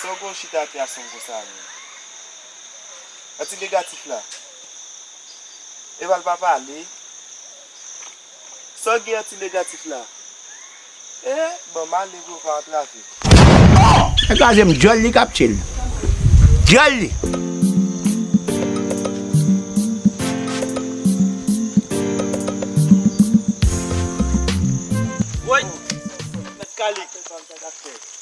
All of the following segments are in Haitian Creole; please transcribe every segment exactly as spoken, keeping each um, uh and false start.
Sa w gen w chita atè a sonm konsa menm? Anti negatif la. Eval pa pale. Sa w gen anti negatif la? Eh, bon, m ale pou yo pa antrave. Nèg la se m djòl li k ap tchil. Djòl li. Woy, mèt kale.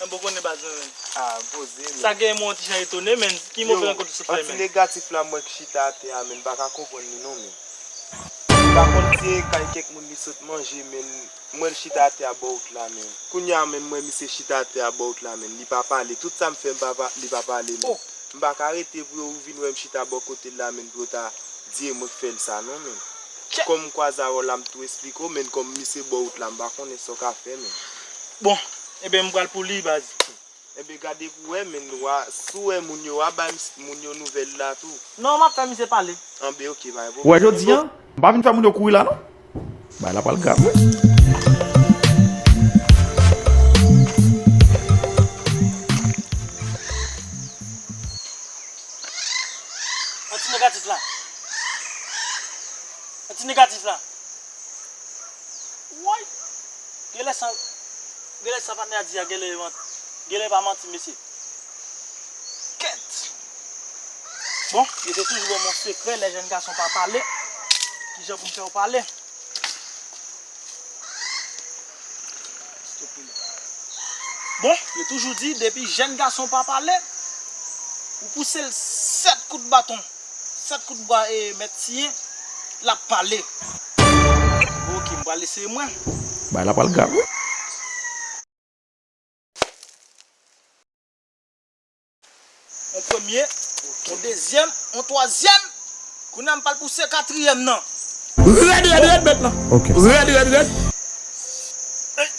Mwen poko konnen baz mwen menm. Ah, poze menm. Sa gen mwen yon ti jan etone, men ki mo fè rankontre sot fè menm? Anti negatif la mwen k chita atè a, men m pa ka konprann li non, men. M pa konn si e kay kèk moun li sot manje, men mwen l chita atè a bò wout la, men. Kounye a, men mwen misye chita atè a bò wout la, men li pa pale. Tout sa m fè, m pa, pa, li pa pale, men. M pa ka rete pou yo vin wè m chita bò kote l la, men pou yo ta di e mwen k fè l sa, non, men. Kòm m kwaze avè w la, m tou esplike w, men kòm misye bò wout la, m pa konnen sa w ka fè, men. Bon, ebyen, m pral pou li, baz. Enben, gade pou w wè, men, w a, si w wè moun yo, w a bay mis-, moun yo nouvèl la tou. Non, m ap fè misye pale. Anben, oke, pa gen pwoblèm. Ou wè jodi a, m pa vin fè moun yo kouri la, non. Bagay la pral grav, wi. Anti negatif la. Anti negatif la. Woy! Genlè sa, genlè sa patnè a di a, genlè e manti, genlè e pa manti, mesye. Kèt! Bon, yo te toujou ban m yon sekrè, lè jèn gason pa pale, kijan pou m fè w pale? Bon, yo toujou di, depi jèn gason pa pale, ou pouse l sèt kout baton. Sèt kout bwa e mèt siyen, l ap pale. Oke, m pral eseye mwen. Bagay la pral grav, wi. On premye, on dezyèm, on twazyèm. Kounye a m pral pouse katriyèm nan. Rèd, rèd, rèd, mèt la. Ok. Rèd, rèd, rèd. Ey!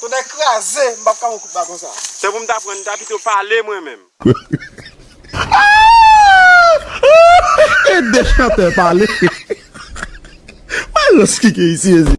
Tonnè kraze, m p ap ka pran kout ba konsa. Se pou m ta pran, m ta pito pale mwen menm. E de chantè pale. Mwen lòs ki gen isi, isi.